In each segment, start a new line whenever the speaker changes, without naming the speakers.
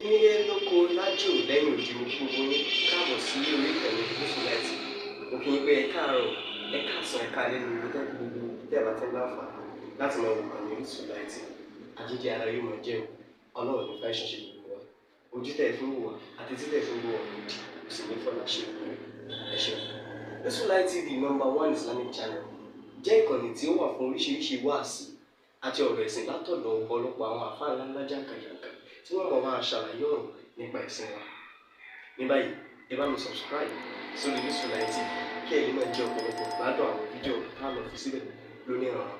Nílé lóko lájò lẹ́yìn òdì, mo kí gbogbo yín káàbọ̀ sí orí ìkànnì Gúúsùláìtì. Mo kí yín pé ẹ káàárọ̀, ẹ káàsán, ẹ káalẹ́ ní ibi tẹ́ gbogbo tẹ́ bá ti ń láǹfààní láti máa wo ìkànnì Gúúsùláìtì. Àjíjẹ ara yóò máa jẹun, Ọlọ́run ní fẹ́ ṣiṣẹ́ gbogbo wa. Ojú tẹ́ ẹ fi ń wò wá àti tí tẹ́ ẹ fi ń wò wá òdì kò sì ní fọlá ṣe ìwé. Ẹ ṣeun. Gúúsùláìtì TV, number one Islamic channel, jẹ́ ìkànnì tí ó wà fún oríṣiríṣi wáàsí àti ọ̀rọ̀ ẹ̀sìn látọ̀dọ̀ ọ̀pọ̀lọpọ̀ àwọn àfáà ńláńlá jàǹkànjàǹkàn tí wọ́n mọ̀ máa ṣàlàyé ọ̀rọ̀ nípa ẹ̀sìn wa. Ní báyìí, ẹ bá mi subscribe sórí Gúúsùláìtì TV kí ẹ lè máa jẹ ọ̀pọ̀lọpọ̀ gbádùn àwọn fídíò tá a lọ fi síbẹ̀ lónìí ọ̀rọ̀.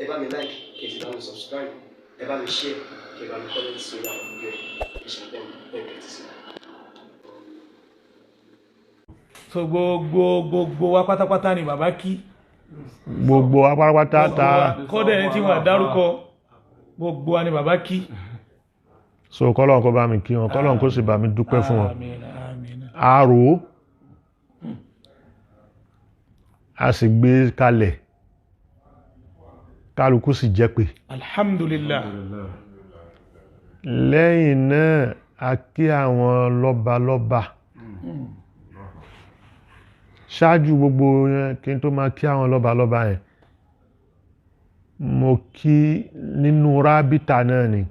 Ẹ bá mi like, kí ẹ sì bá mi subscribe, ẹ bá mi share, kí ẹ bá mi comment sórí àwọn fídíò yìí. Ẹ ṣe bẹ́ẹ̀ bẹ́ẹ̀ tẹ́tí sí.
So gbogbo gbogbo wa pátápátá ni bàbá kí.
Gbogbo wa pátápátá ta.
Kódà ẹni tí wọn dárúkọ, gbogbo wa ni bàbá kí.
So kọ́lọ́n kó bá mi kí wọn, kọ́lọ́n kó sì bá mi dúpẹ́ fún wọn.
Àmín, àmín.
Àrò a sì gbé kalẹ̀, kálukú sì jẹ́ pé
Alhamdulillah.
Lẹ́yìn náà, a kí àwọn lọ́balọ́ba ṣáájú gbogbo yẹn. Kí n tó máa kí àwọn lọ́balọ́ba yẹn, mo kí nínú rábítà náà ni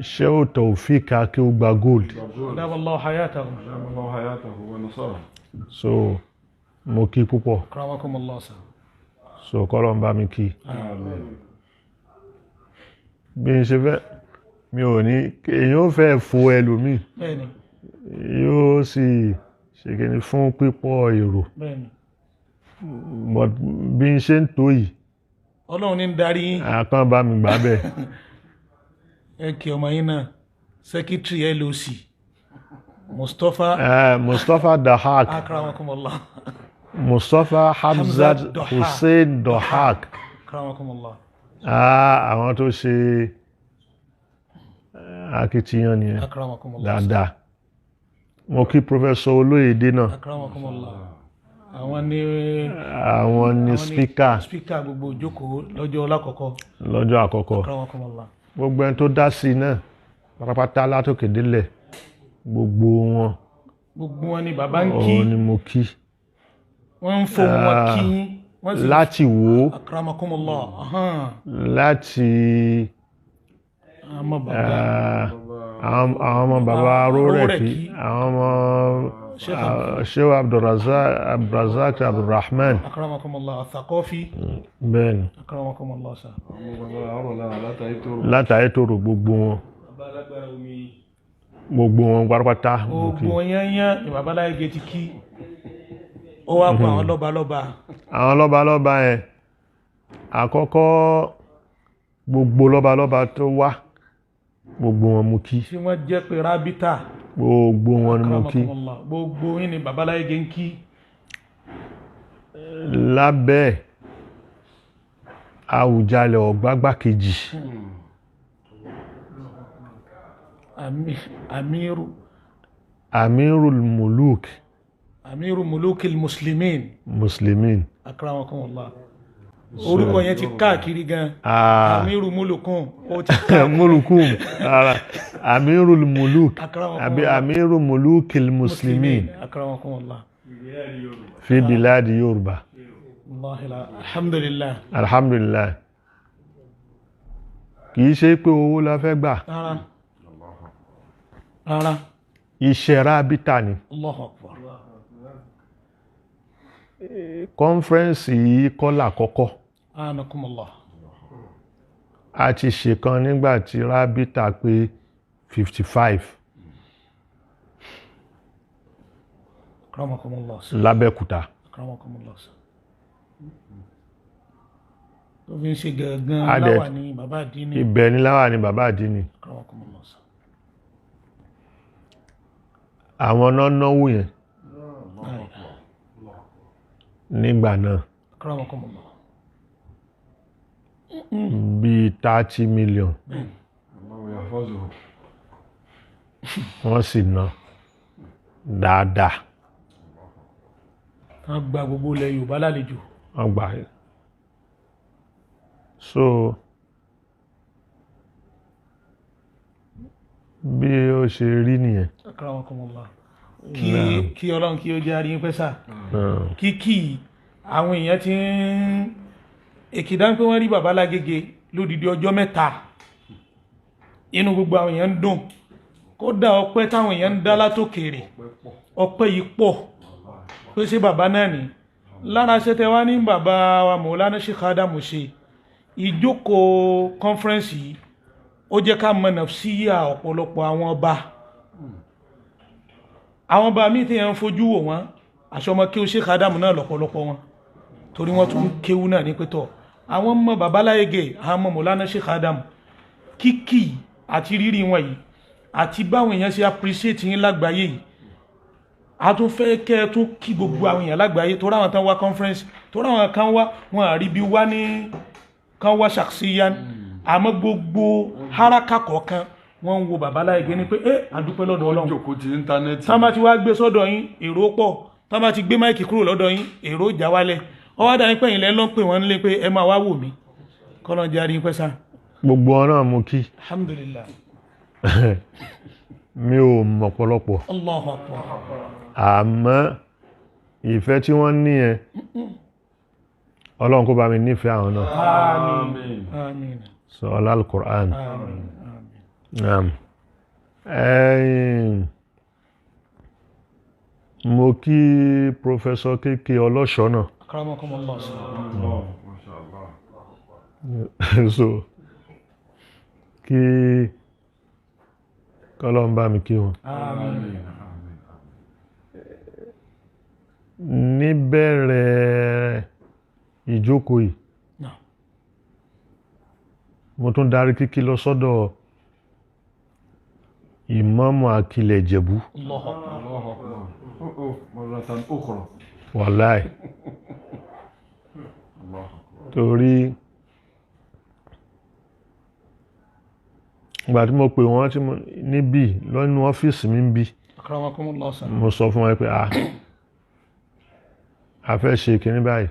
Shehu Taofik Akeugba Gold.
Dábàlá hayatahu.
الله حياته ونصره.
So mo kí púpọ̀.
Akramakumullah sa.
So kọ́lọ̀ ń bá mi kí.
آمين.
Bí n ṣe fẹ́, mi ò ní èyàn ò fẹ́ fo ẹlòmíì,
Bẹ́ẹ̀ni.
yóò sì ṣe kíni fún pípọ̀ èrò.
Bẹ́ẹ̀ni.
But bí n ṣe ń tó yìí,
Ọlọ́run ní ń darí yín.
Àkàn bá mi gbà bẹ́ẹ̀.
Ẹ kí ọmọ yín náà, secretary LOC, Mustapha.
Mustapha Dahak.
Akramakumullah.
Mustapha Hamzat
Hamzat Dohak.
Hussein Dohak.
Akramakumullah.
Ah, àwọn tó ṣe akitiyan nìyẹn.
Akramakumullah.
Dáadáa. Mo kí Professor Olóyèdè náà.
Akramakumullah. Àwọn ní
Àwọn ni
àwọn ní
speaker.
Speaker gbogbo ìjókòó lọ́jọ́ lákọ̀ọ́kọ́.
Lọ́jọ́ àkọ́kọ́.
Akramakumullah.
Gbogbo ẹni tó dá sí i náà pátápátá látòkè délẹ̀, gbogbo wọn,
Gbogbo wọn ni bàbá ń kí.
òun ni mo kí.
Wọ́n ń fohùn wọn kí yín, wọ́n sì
Láti wò ó,
Akramakumullah. Ahan.
láti
àmọ́ bàbá
àwọn ọmọ bàbá Arórẹ̀kí,
Arórẹ̀kí.
àwọn ọmọ
Sheikh
Sheikh Abdulrazak Abdulrahman.
Akramakumullah, Athaqafi.
Bẹ́ẹ̀ni.
Akramakumullah sa.
Látàrí tòrò, gbogbo wọn,
Bàbá alágbára omi.
gbogbo wọn pátápátá mo kí.
Gbogbo wọn yányán ni bàbá láyé ti kí. Ó wá pa àwọn lọ́balọ́ba.
Àwọn lọ́balọ́ba yẹn, àkọ́kọ́, gbogbo lọ́balọ́ba tó wá, gbogbo wọn mo kí.
Tí wọ́n jẹ́ pé rábítà.
Gbogbo wọn ni mo kí.
Akramakumullah, gbogbo yín ni bàbá láyé ń kí.
Lábẹ́ Àwùjalẹ̀ Ọ̀gbágbá kejì.
Amiru
Amirul Muluk.
Amiru mulukil muslimin.
Muslimin.
Akramakumullah, orúkọ yẹn ti káàkiri gan.
Ah,
amiru mulukun, ó ti káàkiri.
Mulukum ara Amirul Muluk àbí
Akramakumullah.
Amirul Mulukil Muslimin
Akramakumullah.
fi biladi Yorùbá.
Wallahi alhamdulillah.
Alhamdulillah, kìí ṣe pé owó la fẹ́ gbà.
Rárá, rárá.
Iṣẹ́ rábítà ni.
Allahu akbar.
Kọ́nfẹ́rẹ́nsì yìí kọ́ làkọ́kọ́.
Anakumullah.
A ti ṣèkan nígbà tí rábítà pé 55.
Akramakumullah.
Lábẹ́òkúta.
Akramakumullah. Tó fi ń ṣe gangan láwà ní bàbá àdínní.
Ibẹ̀ ni láwà ní bàbá àdínì.
Akramakumullah.
Àwọn náà náwó yẹn nígbà náà.
Akramakumullah.
Bíi 30 million.
الله يحفظه.
Wọ́n sì ná dáadáa.
Wọ́n gba gbogbo ilẹ̀ Yorùbá lálejò.
Wọ́n gbà. So bí ó ṣe rí nìyẹn.
Akramakumullah. Kí Ọlọ́run kí ó jẹ́ àríyìn pẹ́ sà. Kíkì àwọn èèyàn ti ń èkìdá pé wọ́n rí bàbá Lágége lódìdí ọjọ́ 3, inú gbogbo àwọn èèyàn ń dùn. Kódà ọpẹ́ táwọn èèyàn ń dá látòkèrè, ọpẹ́ yìí pọ̀ pé ṣé bàbá náà ní lára ṣe tẹ wá ní bàbá wa Mọ̀lánà Sheikh Adamu ṣe ìjókòó kọ́nfẹ́rẹ́nsì yìí, ó jẹ́ ká mọ̀ nàfsíyà ọ̀pọ̀lọpọ̀ àwọn ọba. Àwọn ọba míì tí yẹn ń fojú wò wọ́n, àṣọmọ kéwú Sheikh Adamu náà lọ́pọ̀lọpọ̀ wọn, torí wọ́n tún kéwú náà ní pétọ́. Àwọn ọmọ bàbá Lágége, àwọn ọmọ Mọ̀lánà Sheikh Adamu, kíkì àti rírí wọn yìí àti báwọn èèyàn ṣe appreciate yín lágbàáyé yìí, a tún fẹ́ kẹ́ ẹ tún kí gbogbo àwọn èèyàn lágbàáyé, torí àwọn tán wá conference, torí àwọn kan wá wọn àrí bí wá ní kan wá ṣàṣeyàn, àmọ́ gbogbo haraka kọ̀ọ̀kan wọ́n ń wo bàbá Lágége ní pé ẹ àdúpẹ́ lọ́dọ̀ Ọlọ́run.
Jókòó ti íńtánẹ́ẹ̀tì.
Tán bá ti wá gbé sọ́dọ̀ yín, èrò pọ̀. Tán bá ti gbé máìkì kúrò lọ́dọ̀ yín, èrò já wálẹ̀. Ọwọ́ dà ní pẹ̀yìn lẹ́ ló ń pè wọ́n nílé pé ẹ máa wá wò mí. Kọ́lọ́n jẹ́ àríyìn pẹ́ sá.
Gbogbo wọn náà mo kí.
Alhamdulillah.
Mi ò mọ̀ pọ̀lọpọ̀.
Allahu Akbar.
Àmọ́ ìfẹ́ tí wọ́n ní yẹn, Ọlọ́run kó bá mi nífẹ̀ẹ́ àwọn náà.
Àmín. Àmín.
Sọ ọlá al-Qur'an.
Àmín.
Naam. Ẹ̀yin, mo kí Professor KK Ọlọ́ṣọ́ náà.
Akramakumullah.
Masha Allah.
So kí kọ́lọ́n bá mi kí wọn.
Àmín.
Níbẹ̀rẹ̀ ìjókòó yìí,
Naam.
mo tún darí kíkí lọ sọ́dọ̀ Ìmáàmù Akilẹ̀ Ìjẹ̀bú.
Allahu Akbar.
Allahu Akbar. Oh, oh, marratan ukhra.
Wàláì.
Allahu Akbar.
Torí ìgbà tí mo pè wọ́n tí mo níbí lọ́nú ọ́fíìsì mi ń bí,
Akramakumullah.
mo sọ fún wọn pé a fẹ́ ṣe kìíní báyìí,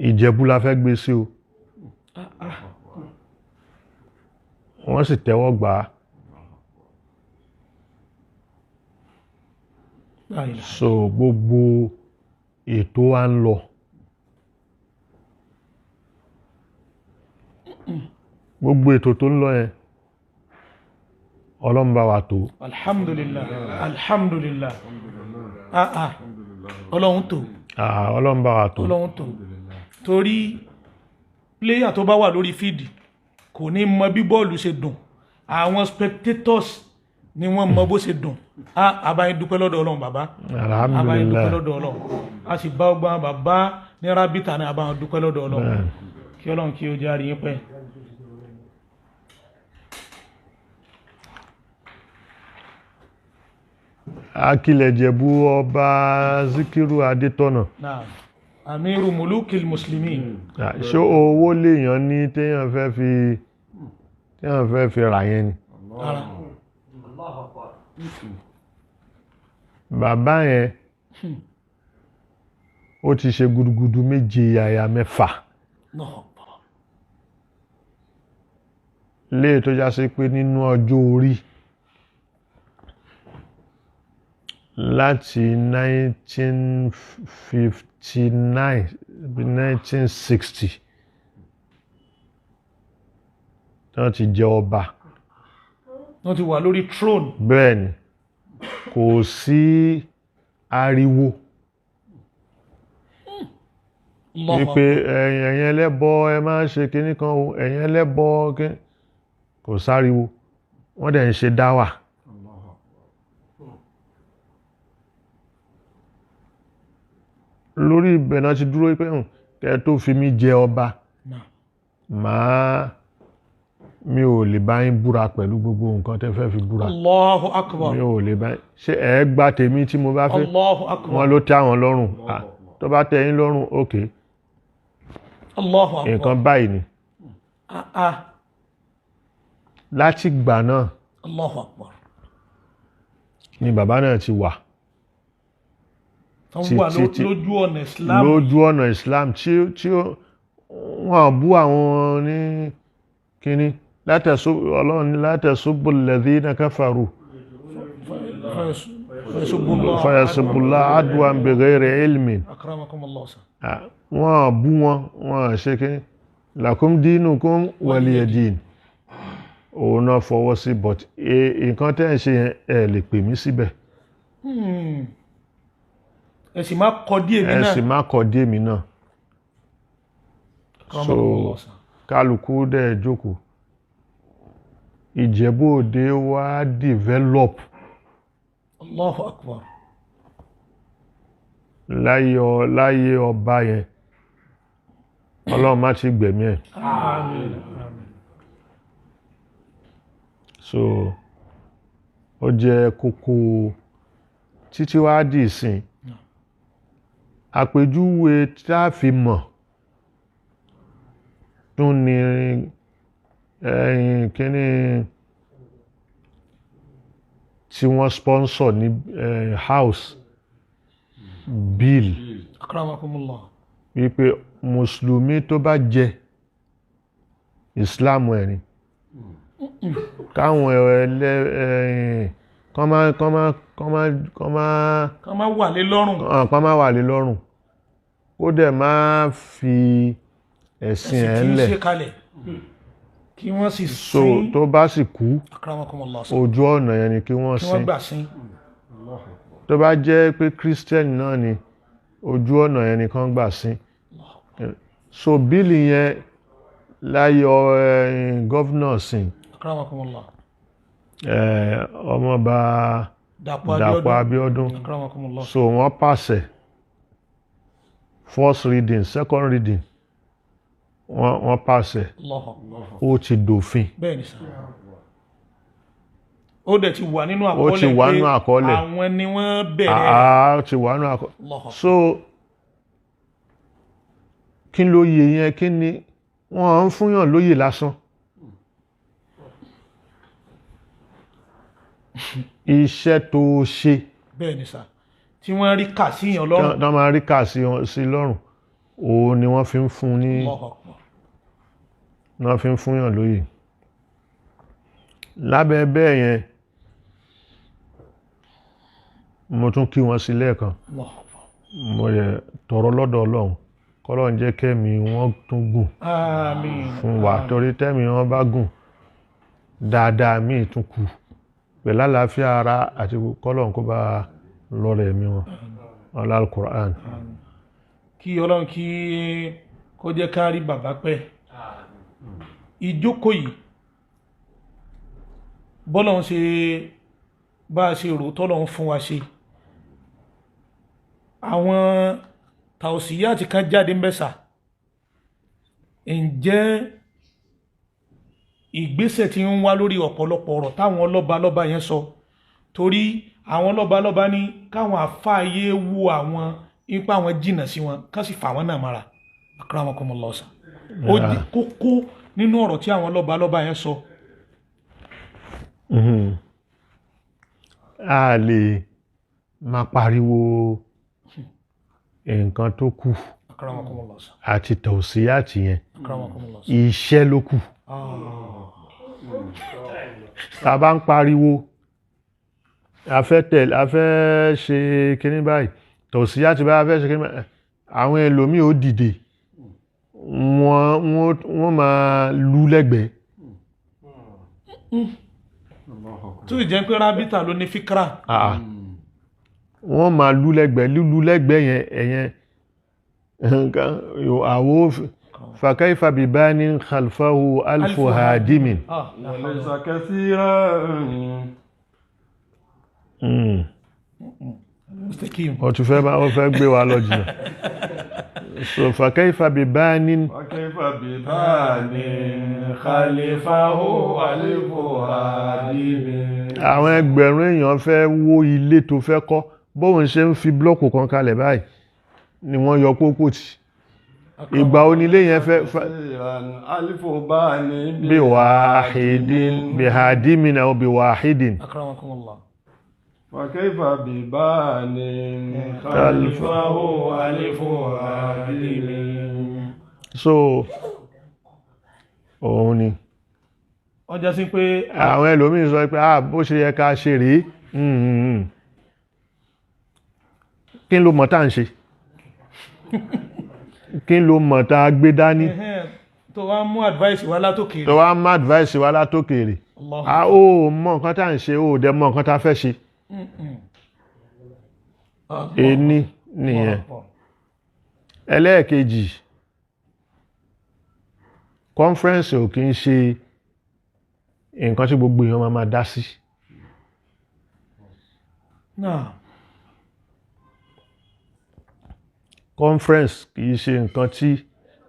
Ìjẹ̀bú la fẹ́ gbé sí o. Wọ́n sì tẹ́wọ́ gbà á.
La ilaha.
So gbogbo ètò wa ń lọ. Gbogbo ètò tó ń lọ yẹn, Ọlọ́run bá wa tò.
Alhamdulillah. Alhamdulillah. Ah ah. Ọlọ́run tó.
Ọlọ́run bá wa tò.
Ọlọ́run tó. Torí pléyà tó bá wà lórí fíìdì kò ní mọ bí bọ́ọ̀lù ṣe dùn. Àwọn spectators ni wọ́n mọ bó ṣe dùn. Àbáyé dúpẹ́ lọ́dọ̀ Ọlọ́run bàbá. Àbáyé dúpẹ́
Alhamdulillah.
lọ́dọ̀ Ọlọ́run. A sì bá ọgbọ́n bàbá ní rábìtà ní àbáyé dúpẹ́ lọ́dọ̀ Ọlọ́run. Kí Ọlọ́run kí ó jẹ́ àríyìn pẹ́.
Akilẹ̀ Ìjẹ̀bú ọba Zikiru Adétọ̀nà.
Naam. Amiru Mulukil Muslimin.
Ṣé owó lèèyàn ní téèyàn fẹ́ fi rà yẹn ni?
Ara.
Bàbá yẹn ó ti ṣe gudugudu 7 yàyà 6.
Allahu Akbar.
Léè tó já sí pé nínú ọjọ́ orí láti 1959 1960 tí wọ́n ti jẹ ọba.
Wọ́n ti wà lórí throne.
Bẹ́ẹ̀ ni, kò sí ariwo
Allahu
wípé ẹ̀yin ẹlẹ́bọ ẹ máa ń ṣe kinní kan o, ẹ̀yin ẹlẹ́bọ kò sáriwo. Wọ́n dẹ̀ ń ṣe dáwà. Lórí ibẹ̀ náà ti dúró pé kẹ́ tó fi mí jẹ ọba, màá mi ò lè bá yín búra pẹ̀lú gbogbo nǹkan tẹ́ fẹ́ fi búra.
Allahu Akbar.
Mi ò lè bá yín ṣé ẹ gba tèmi tí mo bá fẹ́.
Allahu Akbar.
Wọ́n ló tẹ́ àwọn lọ́rùn. Tó bá tẹ́ yín lọ́rùn, ok.
Allahu Akbar.
Nǹkan báyìí ni. Láti ìgbà náà
Allahu Akbar.
ni bàbá náà ti wà.
Tán wà lójú ọ̀nà Islam.
Lójú ọ̀nà Islam tí Wọ́n bú àwọn ní kíní Ọlọ́run ní la tasubbu alladhina kafaru fayasubbullah adwan bighayri ilmin.
Akramakumullah sir.
Wọ́n bú wọn, wọ́n ṣe kíní lakum dinukum waliya din. Òun náà fọwọ́ sí, but nǹkan tẹ́ ń ṣe yẹn ẹ lè pè mí síbẹ̀.
Ẹ sì má kọ dí èmi náà.
Ẹ sì má kọ dí èmi náà. So kálukú dẹ̀ jókòó. Ìjẹ̀bú Òde wá develop.
Allahu Akbar.
Láyé ọba yẹn, Ọlọ́run má ti gbẹ̀mí ẹ̀.
Àmín.
So ó jẹ́ kókó títí wá dì ìsìn. Àpèjúwe tá a fi mọ̀ tún ní ẹ̀yìn kíní tí wọ́n sponsor ní house bill.
Akramakumullah.
Wípé mùsùlùmí tó bá jẹ Islam ẹ̀ ni káwọn ẹ̀yìn kán
má wà lé lọ́rùn,
kán má wà lé lọ́rùn, kó dẹ̀ má fi ẹ̀sìn ẹ̀ lẹ̀,
kí wọ́n sì
so tó bá sì kú ojú ọ̀nà yẹn ni kí wọ́n sin. Tó bá jẹ́ pé Christian náà ni ojú ọ̀nà yẹn ni kán gbà sin. So bíìlì yẹn láyé gọ́vnà sin ọmọọba Dàpọ̀ Abíọ́dún. So wọ́n pàṣẹ first reading, second reading, wọ́n pàṣẹ, ó ti dòfin.
Bẹ́ẹ̀ni sà, ó dẹ̀ ti wà nínú àkọọ́lẹ̀ pé àwọn ni wọ́n bẹ̀rẹ̀.
Ó ti wà nínú àkọọ́lẹ̀. So kí ló yẹ yẹn, kí ni wọ́n ń fúnyàn lóyè lásán? Iṣẹ́ tó ṣe.
Bẹ́ẹ̀ni sà, tí wọ́n rí kà sí yàn lọ́rùn.
Tán máa rí kà sí lọ́rùn, òun ni wọ́n fi ń fún ní, wọ́n fi ń fúnyàn lóyè. Lábẹ́ bẹ́ẹ̀ yẹn, mo tún kí wọn sí lẹ́ẹ̀kan. Mo rẹ̀ tọrọ lọ́dọ̀ Ọlọ́run, k'Ọlọ́run jẹ́ kẹ́mi wọ́n tún gùn fún wa, torí tẹ́mi wọ́n bá gùn dáadáa míì tún kù pẹ̀lú àlàáfíà ara àti k'Ọlọ́run kó bá lọ́rẹ̀ ẹ̀mí wọn. Ọlá Al-Qur'an.
Kí Ọlọ́run kí kó jẹ́ ká rí bàbá pẹ́. Ìjókòó yìí bọ́lọ́run ṣe bá a ṣe rò tọ́lọ́run fún wa ṣe, àwọn tàòsíyàtì kan jáde ń bẹ́sà. Ǹjẹ́ ìgbésẹ̀ tí ń wá lórí ọ̀pọ̀lọpọ̀ ọ̀rọ̀ táwọn lọ́balọ́ba yẹn sọ, torí àwọn lọ́balọ́ba ní káwọn àfáàyè wú àwọn ipa àwọn jìnnà sí wọn ká sì fà wọ́n náà mara. Akramakumullah sà, ó di kókó nínú ọ̀rọ̀ tí àwọn lọ́balọ́ba yẹn sọ.
A lè máa pariwo nǹkan tó kù àti tàòsíyàtì yẹn, iṣẹ́ ló kù. Tá a bá ń pariwo a fẹ́ tẹ̀lé, a fẹ́ ṣe kíní báyìí, tàòsíyàtì báyìí, a fẹ́ ṣe kíní báyìí, àwọn ẹlòmíì ó dìde, wọ́n máa lú lẹ́gbẹ̀ẹ́.
Tó jẹ́ pé rábítà ló ní fíkra.
Wọ́n máa lú lẹ́gbẹ̀ẹ́, lúlú lẹ́gbẹ̀ẹ́ yẹn ẹ̀yẹn àwọ̀ fakaifa bibani khalfahu alfu hadimin.
Walaysa kathiran.
Ó ti fẹ́ ó fẹ́ gbé wa lọ jìnnà. So fakaifa bibani.
Fakaifa bibani khalfahu alfu hadimin.
Àwọn ẹgbẹ̀rún èèyàn fẹ́ wó ilé tó fẹ́ kọ́, bóun ṣe ń fi blọ́ọ̀kù kan kalẹ̀ báyìí ni wọ́n yọ pópó tì. Ìgbà onílé yẹn fẹ́ bí wàhídìn bí hadimin àwọn bí wàhídìn.
Akramakumullah.
Fakaifa bibani khalfahu alfu hadimin.
So òun ni
Ọjà sí pé
àwọn ẹlòmíín sọ pé ah, bó ṣe yẹ ká ṣe rèé. Kí ló mọ̀ tá à ń ṣe? Kí ló mọ̀ tá a gbé dání?
Ẹhẹ́n, tó wá mú advice wá látòkè.
Tó wá má advice wa látòkèèrè.
Allah.
A ó mọ nǹkan tá à ń ṣe, ó dẹ̀ mọ nǹkan tá a fẹ́ ṣe.
Allah.
Ení nìyẹn. Ẹlẹ́ẹ̀kejì, conference ò kí ń ṣe nǹkan tí gbogbo èèyàn máa máa dá sí.
Náà.
Conference kì í ṣe nǹkan tí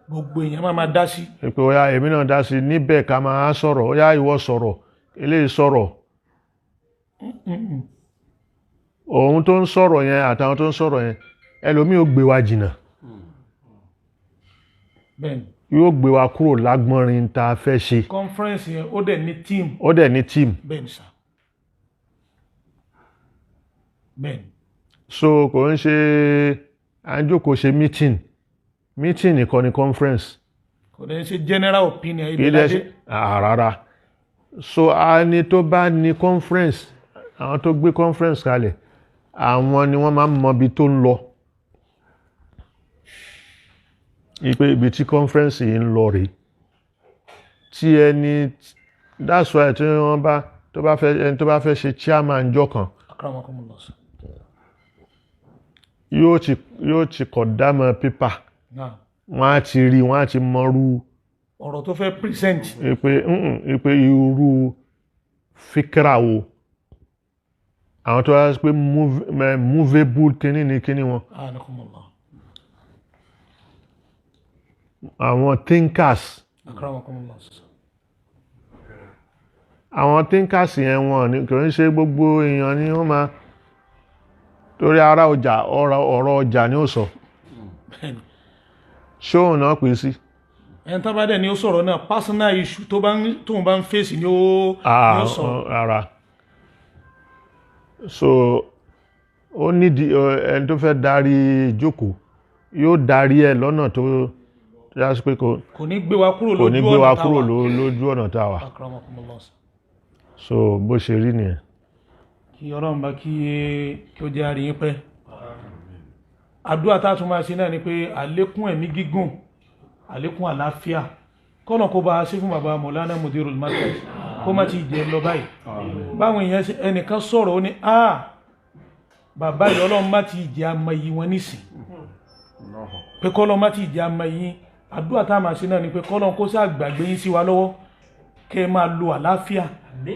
gbogbo èèyàn máa máa dá sí.
Pé ó yá, èmi náà dá sí níbẹ̀, ká máa sọ̀rọ̀, ó yá, ìwọ sọ̀rọ̀, eléyìí sọ̀rọ̀, òun tó ń sọ̀rọ̀ yẹn àtàwọn tó ń sọ̀rọ̀ yẹn, ẹlòmíì ó gbé wa jìnnà.
Bẹ́ẹ̀ni.
Yóò gbé wa kúrò lágbọ́nrin tá a fẹ́ ṣe.
Conference yẹn, ó dẹ̀ ní team.
Ó dẹ̀ ní team.
Bẹ́ẹ̀ni sà, bẹ́ẹ̀ni.
So kò ń ṣe à ń jókòó ṣe meeting. Meeting nìkan ni conference.
Kò dẹ̀ ṣe general opinion ibi
Kì í dẹ̀
ládé.
ṣe. Ah, rárá. So a ní tó bá ní conference, àwọn tó gbé conference kalẹ̀, àwọn ni wọ́n máa ń mọ ibi tó ń lọ, ipe ibi tí conference yìí ń lọ rèé, tí ẹni, that's why tí wọ́n bá tó bá fẹ́, ẹni tó bá fẹ́ ṣe chairman jọ kan,
Akramakumullah sà.
Yóò ti kọ̀ dámọ̀ pépà.
Náà.
Wọ́n á ti rí, wọ́n á ti mọrú
Ọ̀rọ̀ tó fẹ́ present.
Pé irú fíkra wo, àwọn tó wá pé movable kíní ni kíní wọn.
Anakumullah.
Àwọn thinkers.
Akramakumullah sà.
Àwọn thinkers yẹn, wọn ní kò ń ṣe gbogbo èèyàn ni wọ́n máa, torí ara ọjà, ọ̀rọ̀ ọjà ni ó sọ.
Bẹ́ẹ̀ni.
Ṣóun náà pè sí.
Ẹni tó bá dẹ̀ ní ó sọ̀rọ̀ náà, personal issue tó bá ń tóun bá ń fèsì ni ó sọ.
Rárá. So ó nídìí ẹni tó fẹ́ darí ìjókòó, yóò darí ẹ lọ́nà tó yá sí pé kò
Kò ní gbé wa kúrò
kò ní
lójú
gbé wa
ọ̀nà
kúrò
táwa.
lójú ọ̀nà tá a wà.
Akramakumullah sà.
So bó ṣe rí nìyẹn.
Kí Ọlọ́run bá kí ó jẹ́ àríyìn pẹ́. Àdúrà tá a tún máa ṣe náà ni pé àlékún ẹ̀mí gígùn, àlékún àlàáfíà, kọ́nà kó bá a ṣe fún bàbá Mọ̀lánà Mudirul Markaz, kó má ti jẹ lọ báyìí. Báwọn èèyàn ṣe, ẹnìkan sọ̀rọ̀, ó ní a bàbá yìí, Ọlọ́run má ti jẹ́ àmọ́ yìí wọn nísìn, pé kọ́lọ́ má ti jẹ́ àmọ́ yìí. Àdúrà tá a máa ṣe náà ni pé kọ́lọ́ kó sáà gbàgbé yín sí wa lọ́wọ́, kẹ́ ẹ máa lo àlàáfíà,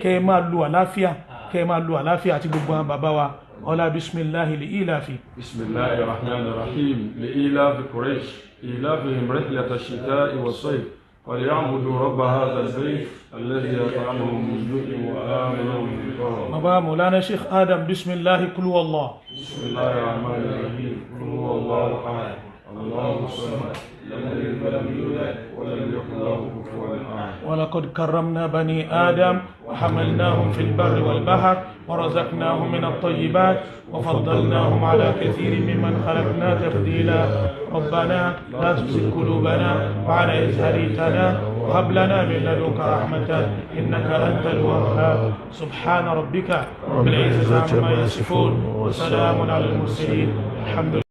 kẹ́ ẹ máa lo àlàáfíà, kẹ́ ẹ máa lo àlàáfíà, àti gbogbo àwọn bàbá wa. Ọlá bisimilahi li ilafi.
بسم الله الرحمن الرحيم. لإيلاف قريش إيلافهم رحلة الشتاء والصيف فليعبدوا رب هذا البيت الذي أطعمهم من جوع وآمنهم من خوف.
Bàbá Mọ̀lánà Sheikh Adam, bisimilahi kulu wallah.
بسم الله الرحمن الرحيم. قل هو الله أحد، الله الصمد، لم يلد ولم يولد ولم يكن له كفوا أحد.
ولقد كرمنا بني آدم وحملناهم في البر والبحر ورزقناهم من الطيبات وفضلناهم على كثير ممن خلقنا تفضيلا. ربنا لا تزغ قلوبنا بعد إذ هديتنا وهب لنا من لدنك رحمة إنك أنت الوهاب. سبحان ربك رب العزة عما يصفون وسلام على المرسلين، الحمد.